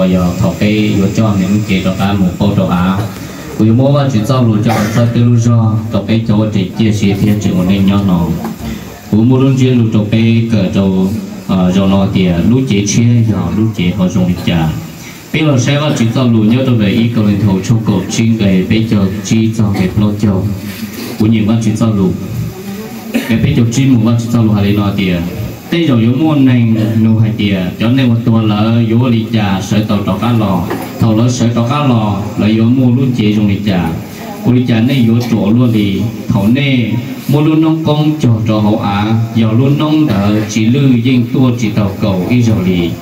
Yog thaum peb yuav coj neeg lub cev rov qab mus pauj rau av, kuv yuav muab Vajtswv txoj lus coj los txhawb peb lub zog rau peb cov uas tseem ciaj sia thiab tseem ua neej nyob no. Kuv muaj lub ntsiab lus rau peb kawm rau zaum no tias lub cev tshiab yog lub cev ho zoo li cas. Peb los saib Vajtswv txoj lus nyob rau ntawm ib Kauleethaus tshooj kaum tsib nqe peb caug tsib txog nqe plaub caug. Kuv nyeem Vajtswv txoj lus. Nqe peb caug tsib mus Vajtswv txoj lus hais li no tias, tej zaum yuav muaj neeg nug hais tias, cov neeg uas tuag lawm yuav ua li cas sawv tau rov qab los? Thaum lawv sawv rov qab los, lawv yuav muaj lub cev zoo li cas? Ua li cas nej yuav ruam luaj li? Thaum nej muab lub noob qoob cog rau hauv av, yog lub noob ntawd tsis lwj yeej tuaj tsis tau kaus ib zaug li.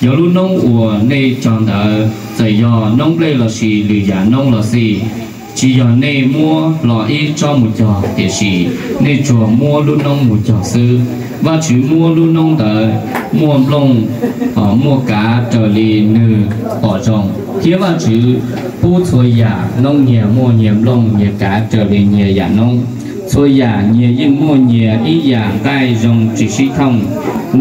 Yog lub noob uas nej cog ntawd, txawm yog noob nplej lossis lwm yam noob los xij, tsis yog nej muab hlo ib tsob mus cog, tiam sis nej tsuas muab lub noob mus cog xwb. Vajtswv muab lub noob ntawd muaj nplooj, muaj kav raws li nws pom zoo, thiab Vajtswv pub txhua yam noob nyias muaj nyias nplooj nyias kav raws li nyias yam noob. Txhua yam nyias yeej muaj nyias ib yam nqaij zoo tsis sib thooj.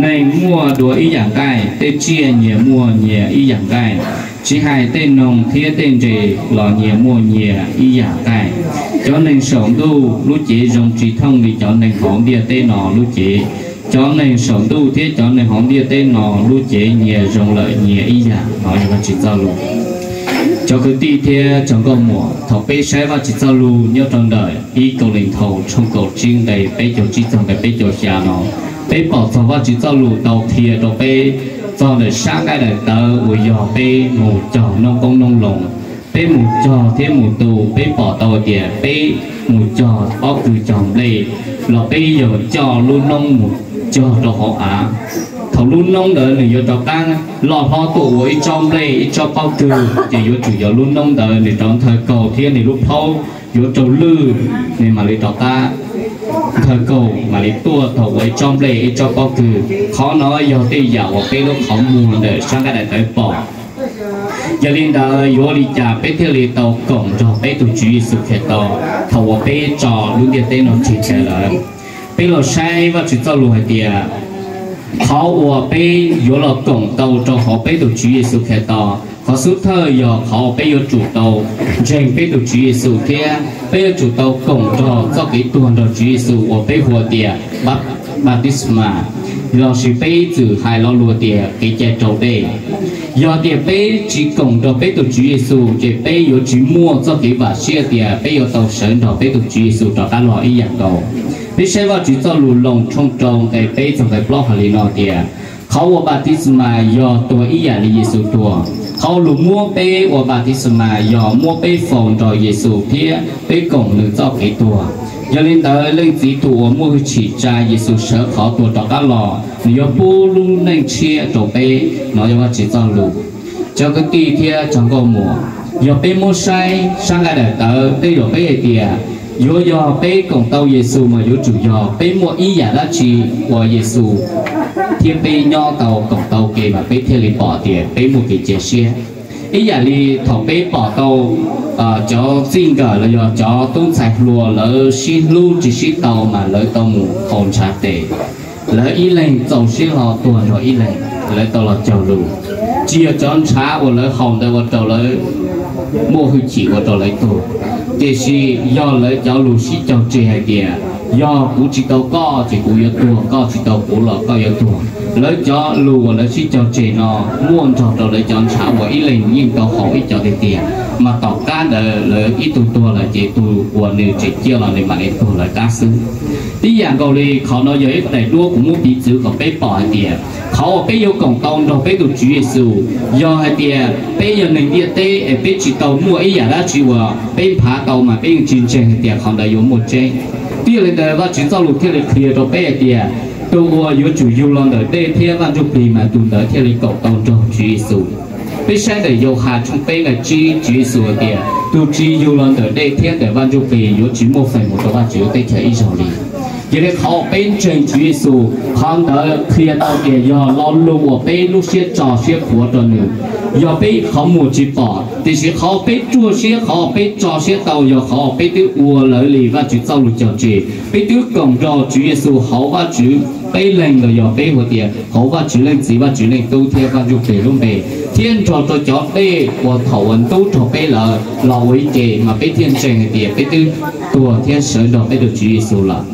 Neeg muaj dua ib yam nqaij, tej tsiaj nyias muaj nyias ib yam nqaij, tsis hais tej noog thiab tej ntses los nyias muaj nyias ib yam nqaij. Cov neeg saum ntuj lub cev zoo tsis thooj li cov neeg hauv ntiaj teb no lub cev. Cov neeg saum ntuj thiab cov neeg hauv ntiaj teb no lub cev nyias zoo lawm nyias ib yam. No yog Vajtswv txoj lus. Cov kwv tij thiab cov nkauj muam, thaum peb saib Vajtswv txoj lus nyob rau ntawm ib Kauleethaus tshooj kaum tsib nqe peb caug tsib txog nqe peb caug xya no, peb pom txog Vajtswv txoj lus tau qhia rau peb txog ntawm sab nqaij daim tawv uas yog peb mus cog noob qoob noob loo. Peb mus cog thiab mus tu, peb pom tau tias peb mus cog pob kws cog nplej los peb yog coj lub noob mus cog rau hauv av. Thaum lub noob ntawd nws yuav rov qab loj hlob tuaj ua ib tsob nplej ib tsob pob kws, ces yuav tsum yog lub noob ntawd nws rov nthawv kaus thiab nws lub plhaub yuav raug lwj, nws mam li rov qab nthawv kaus mam li tuaj thaum ua ib tsob nplej ib tsob pob kws. Qhov no yog tej yam uas peb lub qhov muag ntawm sab nqaij daim tawv pom. Yog li ntawd yuav ua li cas peb thiaj li tau koom nrog peb tus Tswv Yexus Khetos thaum uas peb tso lub ntiaj teb no tseg tseg lawm? Peb los saib Vajtswv txoj lus hais tias, qhov uas peb yuav los koom tau rau hauv peb tus Tswv Yexus Khetos, qhov xub thawj yog qhov uas peb yuav tsum tau ntseeg peb tus Tswv Yexus thiab peb yuav tsum tau koom nrog txoj kev tuag nrog Tswv Yexus uas peb hu tias baptisma, lossis peb ib txwm hais lo lus tias kev cai raus dej. Yog tias peb tsis koom nrog peb tus Tswv Yexus ces peb yuav tsis muaj txoj kev vam siab tias peb yuav tau sawv nrog peb tus Tswv Yexus rov qab los ib yam nkaus. Peb saib Vajtswv txoj lus Loos tshooj rau nqe peb txog nqe plaub hais li no tias, qhov uas baptisma yog tuag ib yam li Yexus tuag. Qhov uas lus muab peb ua baptisma yog muab peb faus nrog Yexus thiab peb koom nws txoj kev tuag. Yog li ntawd, Leej Txiv tus uas muaj hwj chim tsa Yexus sawv qhov tuag rov qab los, nws yuav pub lub neej tshiab rau peb. No yog Vajtswv txoj lus. Cov kwv tij thiab cov nkauj muam, yog peb muab saib sab nqaij daim tawv, tej zaum peb hais tias yuav yog peb koom tau Yexus mas yuav tsum yog peb muaj ib yam dab tsi uas Yexus thiab peb nyob tau koom tau ke mas peb thiaj li pom tias peb muaj kev cia siab. Ib yam li thaum peb pom tau cov txij nkawm los yog cov tub ntxhais hluas lawv sib hlub tsis sib tau mas lawv tau mus haus ntshav tes. Lawv ib leeg txaus siab hlo tuag nrog ib leeg, lawv tau los cog lus. Tsis yog cov ntshav uas lawv haus ntawd ua rau lawv muaj hwj chim ua rau lawv tuag, tiam sis yog lawv cov lus sib caug tseg hais tias, yog kuv tsis tau koj ces kuv yuav tuag, koj tsis tau kuv los koj yuav tuag. Lawv cov lus uas lawv sib caug tseg no muaj nrog rau lawv cov ntshav uas ib leeg yeej tau haus ib co tiag tiag, mas tom qab ntawd lawv ib tug tuag lawm ces tus uas nws tseem ciaj los nws mam li tuag lawv qab xwb. Tib yam nkaus li qhov no yog ib daim duab kuv muab piv txwv kom peb pom hais tias qhov uas peb yuav koom tau nrog peb tus Tswv Yexus, yog hais tias peb yog neeg ntiaj teb es peb tsis tau muaj ib yam dab tsi uas peb nphav tau mas peb yeej tsis ntseeg hais tias qhov ntawd yuav muaj tseeb. Twb yog li ntawd Vajtswv txoj lus thiaj li qhia rau peb hais tias tus uas yuav tsum yug los ntawm dej thiab Vaj Ntsujplig mas tus ntawd thiaj li koom tau nrog Tswv Yexus. Peb saib ntawm Yauhas tshooj peb nqe tsib, Tswv Yexus hais tias tus tsis yug los ntawm dej thiab ntawm Vaj Ntsujplig yuav tsis muaj feem mus rau Vajtswv teb chaws ib zaug li. Cia li qhov uas peb ntseeg Tswv Yexus, qhov ntawd qhia tau tias yog lo lus uas peb lub siab tso siab qhuas rau nws. Yog peb qhov muag tsis pom, tiam sis qhov peb ruaj siab, qhov peb tso siab tau yog qhov peb twb ua lawv li Vajtswv txoj lus cog tseg, peb twb koom nrog Tswv Yexus hauv Vajtswv peb leeg los yog peb hu tias hauv Vajtswv Leej Txiv Vajtswv Leej Tub thiab Vaj Ntsuj Plig lub npe, thiab nrog rau cov dej uas thaum uas ntub rau peb lawm los ua ib ce mas peb thiaj ntseeg hais tias peb twb tuag thiab sawv nrog peb tus Tswv Yexus lawm.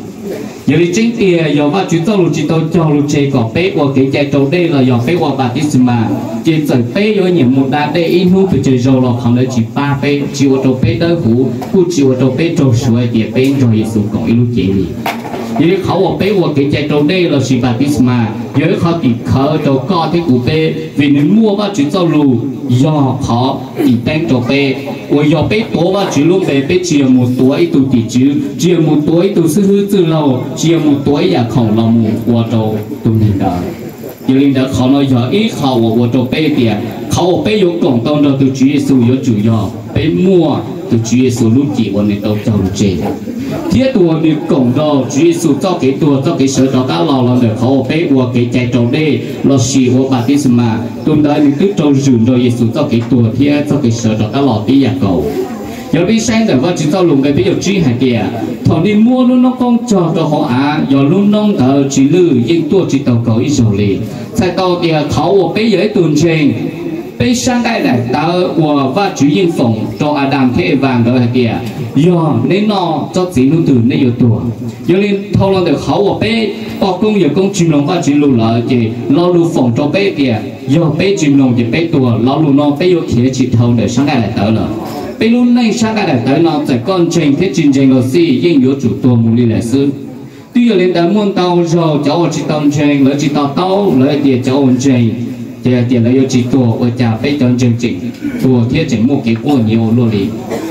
Yog li tseeb tiag yog Vajtswv txoj lus tsis tau cog lus tseg kom peb ua kev cai raus dej los yog peb ua baptismas, ces txawm peb yuav nyiam mus da dej ib hnub pes tsawg zaus los qhov ntawd tsis pab peb, tsis ua rau peb dawb huv, kuj tsis ua rau peb raug suav hais tias peb nrog Yexus koom ib lub cev li. Yog li qhov uas peb ua kev cai raus dej lossis baptismas yog ib qho tim khawv rau koj thiab kuv peb, vim nws muaj Vajtswv txoj lus yog qhov tim teeb rau peb, uas yog peb tuav Vajtswv lub npe, peb tsis yog mus tuav ib tug tim tswv, tsis yog mus tuav ib tug xib hwb txwj laug, tsis yog mus tuav ib yam khoom los mus ua rau tus neeg ntawd. Yog li ntawd qhov no yog ib qho uas ua rau peb tias qhov uas peb yuav koom tau nrog tus Tswv Yexus yuav tsum yog peb muaj tus Tswv Yexus lub cim uas nws tau cog lus tseg, thiab tus uas nws koom nrog Tswv Yexus txoj kev tuag txoj kev sawv rov qab los los ntawm qhov uas peb ua kev cai raus dej lossis ua baptismas, tus ntawd nws twb raug zwm nrog Yexus txoj kev tuag thiab txoj kev sawv rov qab los tib yam nkaus. Yog peb saib ntawm Vajtswv txoj lus nqe peb caug tsib hais tias, thaum nej muab lub noob qoob cog rau hauv av, yog lub noob ntawd tsis lwj yeej tuaj tsis tau kaum ib zaug li. Txhais tau tias qhov uas peb yog ib tug ntseeg, peb sab nqaij daim tawv uas Vajtswv yeej foom rau Adas thiab Evas nkawd hais tias, yog neb noj tsob txiv hnub twg neb yuav tuag. Yog li dhau los ntawm qhov uas peb poj koob yawg koob tsis mloog Vajtswv lus lawm ces lo lus foom rau peb tias yog peb tsis mloog ces peb tuag. Lo lus no peb yuav khiav tsis dhau ntawm sab nqaij daim tawv lawm. Peb lub neej sab nqaij daim tawv no txawm koj ntseeg thiab tsis ntseeg los xij yeej yuav tsum tuag mus li lawm xwb. Twb yog li ntawd muaj ntau zaug cov uas tsis tau ntseeg lawv tsis to taub, lawv hais tias cov uas ntseeg ces hais tias lawv yuav tsis tuag, ua cas peb cov ntseeg tseem tuag thiab tseem muaj kev quaj nyiav ua luaj li.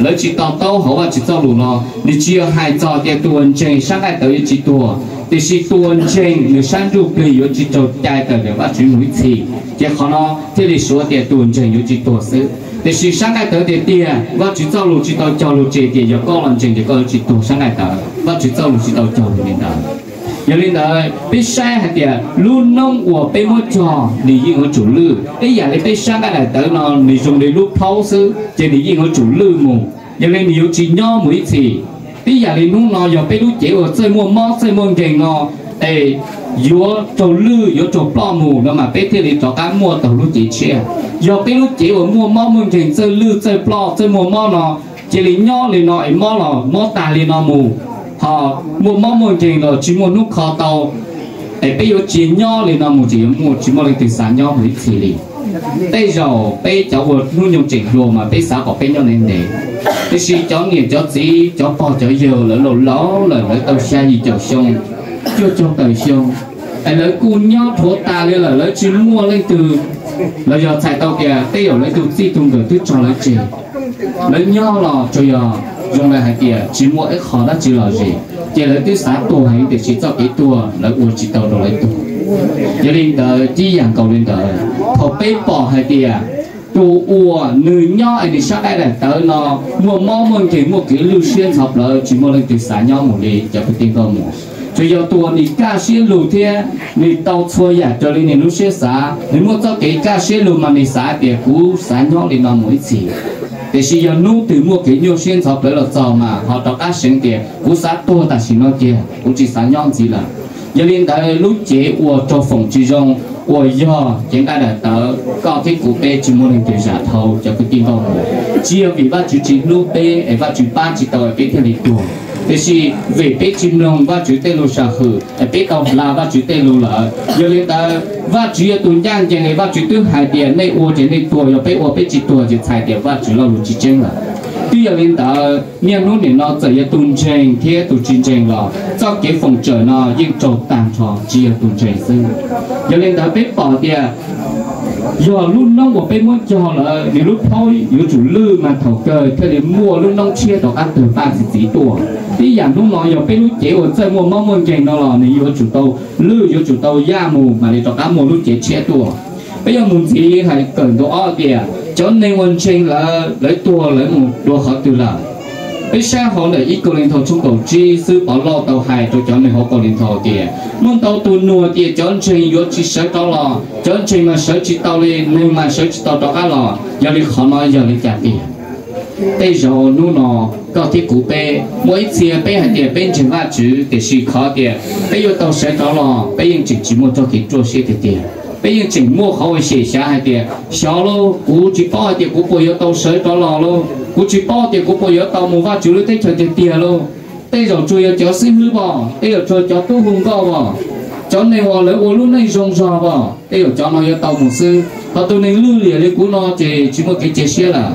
Lawv tsis to taub hauv Vajtswv txoj lus no, nws tsis yog hais txog tias tus uas ntseeg sab nqaij tawv yuav tsis tuag, tiam sis tus uas ntseeg nws sab ntsuj plig yuav tsis raug cais tawm ntawm Vajtswv mus ib txhis. Ces qhov no thiaj li suav tias tus uas ntseeg yuav tsis tuag xwb. Tiam sis sab nqaij tawv tiag tiag Vajtswv txoj lus tsis tau cog lus tseg tias yog koj los ntseeg ces koj yuav tsis tuag sab nqaij tawv, Vajtswv txoj lus tsis tau cog lus li ntawd. Yog li ntawd peb saib hais tias lub noob uas peb muab cog nws yeej yuav tsum lwj, ib yam li peb sab nqaij daim tawv no nws zoo li lub plhaub xwb ces nws yeej yuav tsum lwj mus, yog li nws yuav tsis nyob mus ib txhis. Ib yam li hnub no yog peb lub cev uas txawj muaj mob txawj muaj nkeeg no es yuav raug lwj yuav raug ploj mus no mas peb thiaj li rov qab muaj tau lub cev tshiab. Yog peb lub cev uas muaj mob muaj nkeeg txawj lwj txawj ploj txawj muaj mob no cia li nyob li no es mob los mob tag li no mus, ho muaj mob muaj nkeeg los tsis muaj hnub kho tau, es peb yuav tsis nyob li no mus ces yuav muaj tsis muaj leej twg xav nyob mus ib txhis li. Tej zaum peb cov uas hnub nyoog tseem hluas mas peb xav kom peb nyob ntev ntev, tiam sis cov niam cov txiv cov pog cov yawg lawv laus laus lawm, lawv tau xya yim caum xyoo, cuaj caug tawm xyoo, es lawv kuj nyob dhuav tas li lawm, lawv tsis muaj leej twg, los yog txhais tau tias tej zaum lawv tus txij tus nkawm twb tso lawv tseg. Lawv nyob los tsuas yog zoo li hais tias tsis muaj ib qho dab tsi lom zem, ces lawv twb xav tuag heev tiam sis txoj kev tuag lawv ua tsis tau rau lawv tuag. Yog li ntawd tib yam nkaus li ntawd, thaum peb pom hais tias tus uas nws nyob es nws sab nqaij daim tawv no muaj mob muaj nkeeg muaj kev lwj siab ntxhov plawv tsis muaj leej twg xav nyob mus li cov kwv tij nkauj muam, tsuas yog tus uas nws kaj siab lug thiab nws tau txhua yam raws li nws lub siab xav, nws muaj txoj kev kaj siab lug mas nws xav tias kuv xav nyob li no mus ib txhis. Tiam sis yog hnub twg muaj kev nyuaj siab ntxhov plawv los txog mas ho rov qab seev tias kuv xav tuag tam sim no kiag, kuv tsis xav nyob ntxiv lawm. Yog li ntawd lub cev uas raug foom tsis zoo uas yog cev nqaij daim tawv koj thiab kuv peb tsis muaj leej twg zam dhau cov kwv tij nkauj muam. Tsis yog vim Vajtswv tsis hlub peb es Vajtswv pab tsis tau es peb thiaj li tuag, tiam sis vim peb tsis mloog Vajtswv tej lus sam hwm es peb tau hla Vajtswv tej lus lawm. Yog li ntawd Vajtswv yog tus ncaj ncees es Vajtswv twb hais tias nej ua ces nej tuag, yog peb ua peb tsis tuag ces txhais tias Vajtswv lo lus tsis tseeb lawm. Twb yog li ntawd niaj hnub nim no txawm yog tus ntseeg thiab tus tsis ntseeg los txoj kev foom tsawm no yeej raug tag nrho tsis yog tus ntseeg xwb. Yog li ntawd peb pom tias yog lub noob uas peb muab cog lawm nws lub plhaub yuav tsum lwj mas thaum kawg thiaj li muaj lub noob tshiab rov qab tawg paj txi txiv tuaj. Ib yam hnub no yog peb lub cev uas txawj muaj mob muaj nkeeg no los nws yuav tsum tau lwj yuav tsum tau yaj mus mam li rov qab muaj lub cev tshiab tuaj. Peb yuav mus ntxiv hais kawm ntu ob tias cov neeg uas ntseeg lawm lawv tuag lawv mus dua qhov twg lawm. Peb saib hauv ntawm ib Kauleethaus tshooj kaum tsib xwb, Povlauj tau hais rau cov neeg hauv Kauleethaus tias muaj ntau tus nug tias cov ntseeg yuav tsis sawv rov los, cov ntseeg mas sawv tsis tau li, neeg mas sawv tsis tau rov qab los, yog li qhov no yog li cas tiag? Tej zaum hnub no koj thiab kuv peb, muaj ib txhia peb hais tias peb ntseeg Vajtswv, tiam sis qhov tias peb yuav tau sawv rov los peb yeej tseem tsis muaj txoj kev ruaj siab tiag tiag. Peb yeej tseem muaj qhov uas xyem xyav hais tias xyov lauj, kuv tsis paub hais tias kuv puas yuav tau sawv rov los lauj, kuv tsis paub tias kuv puas yuav tau mus Vajtswv lub teb chaws tiag tiag lauj. Tej zaum tsuas yog cov xib hwb pom, tej zaum tsuas cov tub hu nkauj pom, cov neeg uas lawv ua lub neej zoo zog pom, tej zaum cov no yuav tau mus xwb, ho tus neeg lwj liam li kuv no ces tsis muaj kev cia siab lawm.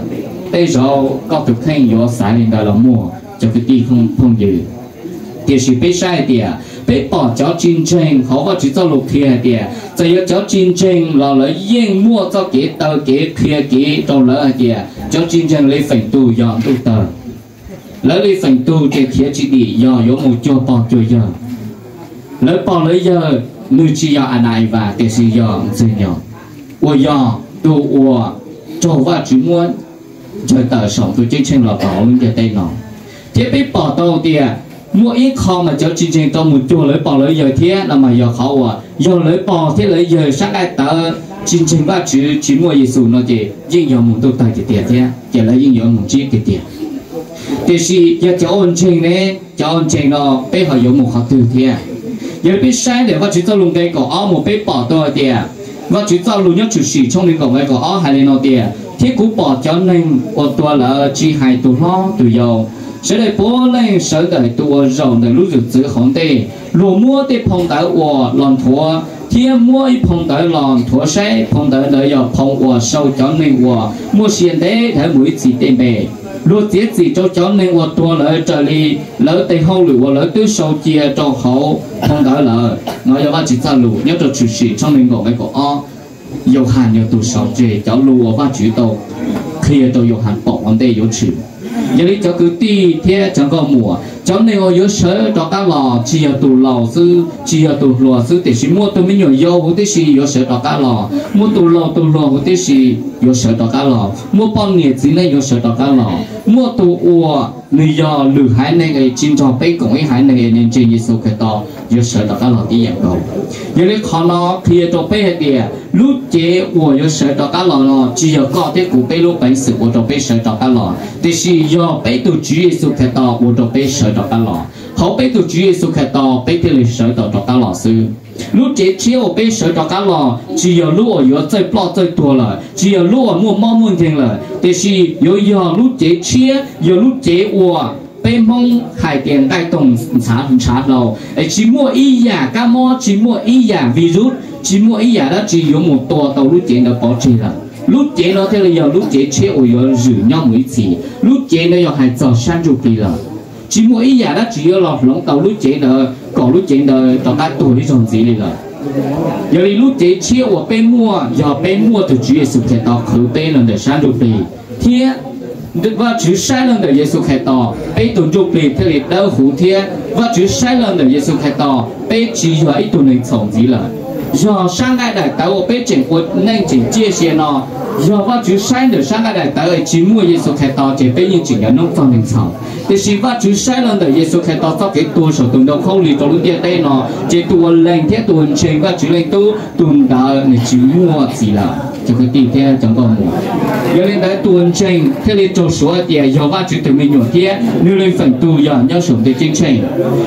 Tej zaum koj tus kheej yuav xav li ntawd los muaj cov kwv tij phooj ywg. Tiam sis peb saib hais tias peb pom cov tsis ntseeg hauv Vajtswv txoj lus qhia hais tias txawm yog cov tsis ntseeg los lawv yeej muaj txoj kev taw kev qhia kev rau lawv hais tias cov tsis ntseeg li feem tus yog ntuj tawg. Lawv li feem tus ces khiav tsis dim yog yuav mus cuag pog cuag yawg. Lawv pog lawv yawg nws tsis yog Adas Evas tiam sis yog Ntxwg Nyoog, uas yog tus uas raug Vajtswv muab ncaws tawm saum tus ceeb tsheej los rau hauv lub ntiaj teb no. Thiab peb pom tau tias muaj ib qho mas cov tsis ntseeg tau mus cuag lawv pog lawv yawg thiab no mas yog qhov uas yog lawv pog thiab lawv yawg sab nqaij tawv tsis ntseeg Vajtswv tsis muaj Yexus no ces yeej yog mus ntuj tawg tiag tiag thiab ces lawv yeej yuav mus ntsib tiag tiag. Tiam sis yog cov uas ntseeg ne, cov uas ntseeg no peb ho yuav mus qhov twg thiab? Yog li peb saib ntawm Vajtswv txoj lus nqe kaum ob mus peb pom tau hais tias Vajtswv txoj lus nyob Tshwm Sim tshooj nees nkaum nqe kaum ob hais li no tias, thiab kuv pom cov neeg uas tuag lawm tsis hais tus hlob tus yau, sawv daws puav leej sawv ntawm tus uas zaum ntawm lub zwm txwv hauv ntej. Luag muab tej phau ntawv uas los nthuav, thiab muab ib phau ntawv los nthuav saib, phau ntawv ntawd yog phau uas sau cov neeg uas muaj sia ntev dhawv mus ib txhis tej npe. Luag txiav txim rau cov neeg uas tuag lawm raws li lawv tes hauj lwm uas lawv twb sau cia rau hauv phau ntawv lawm. No yog Vajtswv txoj lus nyob rau Tshwm Sim tshooj nees nkaum nqe kaum ob. Yauhas yog tus sau tseg cov lus uas Vajtswv tau qhia rau Yauhas pom ua ntej yuav tshwm. Yog li cov kwv tij thiab cov nkauj muam, cov neeg uas yuav sawv rov qab los tsis yog tus laus xwb, tsis yog tus hluas xwb, tiam sis muaj tus me nyuam yau huv tib si yuav sawv rov qab los, muaj tus laus tus hluas huv tib si yuav sawv rov qab los, muaj poj niam txiv neej yuav sawv rov qab los, muaj tus uas nws yog lwm haiv neeg es tsis nrog peb koom ib haiv neeg es nws ntseeg Yexus Khetos yuav sawv rov qab los tib yam nkaus. Yog li qhov no qhia rau peb hais tias lub cev uas yuav sawv rov qab los no tsis yog koj thiab kuv peb lub peev xwm ua rau peb sawv rov qab los, tiam sis yog peb tus Tswv Yexus Khetos ua rau peb sawv rov qab los. Qhov peb tus Tswv Yexus Khetos peb thiaj li sawv tau rov qab los xwb. Lub cev tshiab uas peb sawv rov qab los tsis yog lub uas yuav txawj ploj txawj tuag lawm, tsis yog lub uas muaj mob muaj nkeeg lawm, tiam sis yuav yog lub cev tshiab, yog lub cev uas peb Hmoob hais tias nqaij toog ntshav hlau, es tsis muaj ib yam kab mob, tsis muaj ib yam virus, tsis muaj ib yam dab tsi yuav mus tua tau lub cev ntawd pov tseg lawm. Lub cev no thiaj li yog lub cev tshiab uas yuav zwm nyob mus ib txhis. Lub cev ntawd yog hais txog sab ntsuj plig lawm. Tsis muaj ib yam dab tsi yuav los hloov tau lub cev ntawd kom lub cev ntawd rov qab tuag ib zaug ntxiv li lawm. Yog li lub cev tshiab uas peb muaj yog peb muaj tus Tswv Yexus Khetos qhwv peb los ntawm sab ntsuj plig, thiab Vajtswv saib los ntawm Yexus Khetos peb tus ntsuj plig thiaj li dawb huv thiab Vajtswv saib los ntawm Yexus Khetos peb tsis yog ib tug neeg txhaum ntxiv lawm. Yog sab nqaij daim tawv uas peb tseem ua neej tseem ciaj sia no, yog Vajtswv saib ntawm sab nqaij daim tawv es tsis muaj Yexus Khetos ces peb yeej tseem yuav noob txog neeg txhaum. Tiam sis Vajtswv saib los ntawm Yexus Khetos txoj kev tuag saum tus ntoo khaub lig rau lub ntiaj teb no, ces tus uas lees thiab tus uas ntseeg Vajtswv Leej Tub tus ntawd nws tsis muaj txim lawm. Cov kwv tij thiab cov nkauj muam, yog li ntawd tus uas ntseeg thiaj li raug suav tias yog Vajtswv tus me nyuam thiab nws li feem tus yog nyob saum ntiaj ceeb tsheej.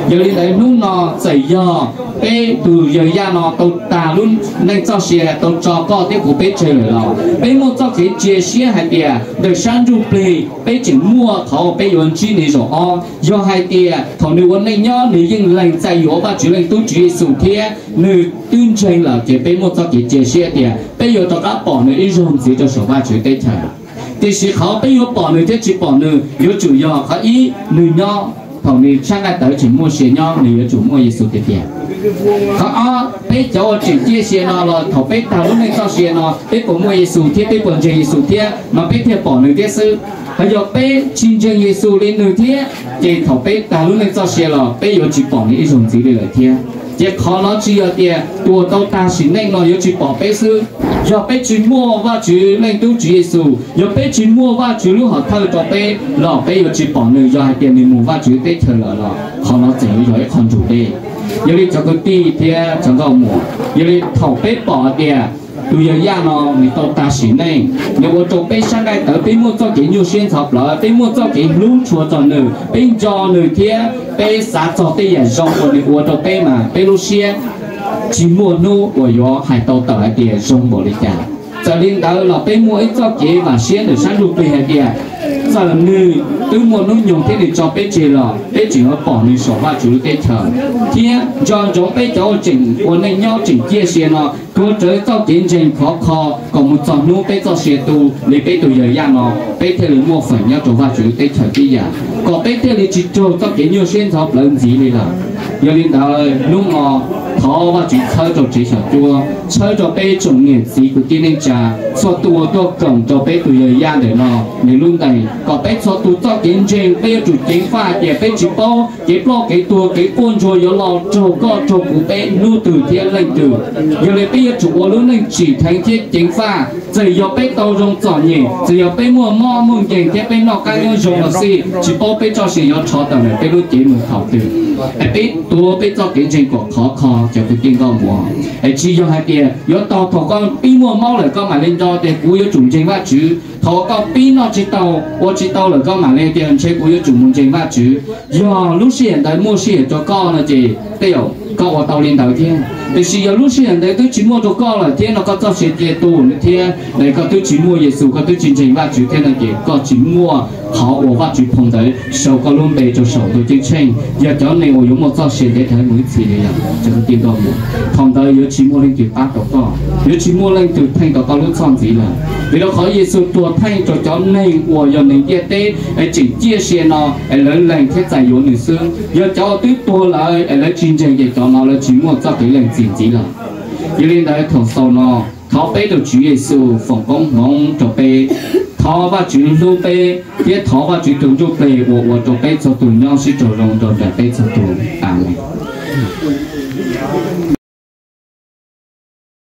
Yog li ntawd hnub no txawm yog peb tus yawg Yaj no tau tag lub neej txoj sia tau tso koj thiab kuv peb tseg lawm los peb muaj txoj kev cia siab hais tias ntawm sab ntsuj plig peb tseem muaj qhov uas peb yuav ntsib nws zaum ob. Yog hais tias thaum nws ua neej nyob nws yeej lees txais yuav Vajtswv Leej Tub Tswv Yexus thiab nws twb ntseeg lawm ces peb muaj txoj kev cia siab tias peb yuav rov qab pom nws ib zaug ntxiv rau saum Vajtswv teb chaws. Tiam sis qhov peb yuav pom nws thiab tsis pom nws yuav tsum yog qhov ib, nws nyob, thaum nws sab nqaij tawv tseem muaj sia nyob nws yuav tsum muaj Yexus tiag tiag. Qhov ob, peb cov uas tseem ciaj sia no los thaum peb tag lub neej txoj sia no peb puas muaj Yexus thiab peb puas ntseeg Yexus thiab mas peb thiaj pom nws thiab xwb. Ho yog peb tsis ntseeg Yexus li nws thiab, ces thaum peb tag lub neej txoj sia los peb yuav tsis pom nws ib zaug ntxiv li lawm thiab. Ces qhov no tsis yog tias tuag tau tag sim neej no yuav tsis pom peb xwb. Yog peb tsis muaj Vajtswv leej tub Tswv Yexus, yog peb tsis muaj Vajtswv lub hom thawj rau peb los peb yuav tsis pom nws. Yog hais tias nws mus Vajtswv teb chaws lawm los qhov no tseem yuav yog ib qho ntsug dej. Yog li cov kwv tij thiab cov nkauj muam, yog li thaum peb pom hais tias tus yawg Yaj no nws tau tag sim neej, nws ua rau peb sab nqaij tawv, peb muaj txoj kev nyuaj siab ntxhov plawv, peb muaj txoj kev hlub tshua txog nws, peb nco nws thiab peb xav txog tej yam zoo uas nws ua rau peb mas peb lub siab tsis muaj hnub uas yuav hais tau tawm hais tias zoo npaum li cas. Txawm li ntawd los peb muaj ib txoj kev vam siab ntawm sab ntsuj plig hais tias txawm nws twb muaj hnub nyoog thiab nws tso peb tseg los peb tseem yuav pom nws saum Vajtswv lub teb chaws. Thiab nco ntsoov peb cov uas tseem ua neej nyob tseem ciaj sia no, tuav rawv txoj kev ntseeg khov kho kom mus txog hnub peb txoj sia tu li peb tus yawg Yaj no, peb thiaj li muaj feem nyob rau Vajtswv lub teb chaws tib yam, kom peb thiaj li tsis raug txoj kev nyuaj siab ntxhov plawv ntxiv li lawm. Yog li ntawd hnub no thov Vajtswv txhawb rau tsev xyom cuab, txhawb rau peb tsoom niam txiv kwv tij neej tsa, txhua tus uas tuaj koom rau peb tus yawg Yaj ntawm no nws lub ntees, kom peb txhua tus txoj kev ntseeg peb yuav tsum ceev faj tias peb tsis paub kev ploj kev tuag kev quaj ntsuag yuav los raug koj raug kuv peb hnub twg thiab leej twg. Yog li peb yuav tsum ua lub neej tsim dheev thiab ceev faj. Txawm yog peb tau zoo txom nyem, txawm yog peb muaj mob muaj nkeeg thiab peb noj qab nyob zoo los xij, tsis paub peb txoj sia yuav rho tawm ntawm peb lub cev mus thaum twg. Es peb tuav peb txoj kev ntseeg kom khov kho cov kwv tij nkauj muam. Es tsis yog hais tias yuav tau thaum koj pib muaj mob lawm koj mam li nco tias kuv yuav tsum ntseeg Vajtswv, thaum koj pib noj tsis tau ua tsis tau lawm koj mam li tias ntshe kuv yuav tsum mus ntseeg Vajtswv. Yog lub sij hawm ntawd muaj sij hawm rau koj no ces tej zaum koj ua tau li ntawd thiab. Tiam sis yog lub sij hawm ntawd twb tsis muaj rau koj lawm thiab no koj txoj sia cia tu thiab es koj twb tsis muaj Yexus, koj twb tsis ntseeg Vajtswv thiab no ces koj tsis muaj qhov uas Vajtswv phau ntawv sau koj lub npe rau saum ntuj ceeb tsheej yog cov neeg uas yuav muaj txoj sia ntev dhawv mus ib txhis li lawm cov kwv tij nkauj muam. Thaum ntawd yuav tsis muaj leej twg pab tau koj, yuav tsis muaj leej twg theej tau koj lub txhoj ntxiv lawm. Vim rau qhov Yexus tuag theej rau cov neeg uas yog neeg ntiaj teb es tseem ciaj sia no es lawv lees thiab txais yuav nws xwb. Yog cov uas twb tuag lawm es lawv tsis ntseeg ces cov no lawv tsis muaj txoj kev lees txim ntxiv lawm. Yog li ntawd thaum xaus no thov peb rau Tswv Yexus foom koob hmoov rau peb, thov Vajtswv hlub peb, thiab thov Vajtswv tus Ntuj Plig uas ua rau peb txhua tus nyob sib raug zoo rau nram peb txhua tus. Amees.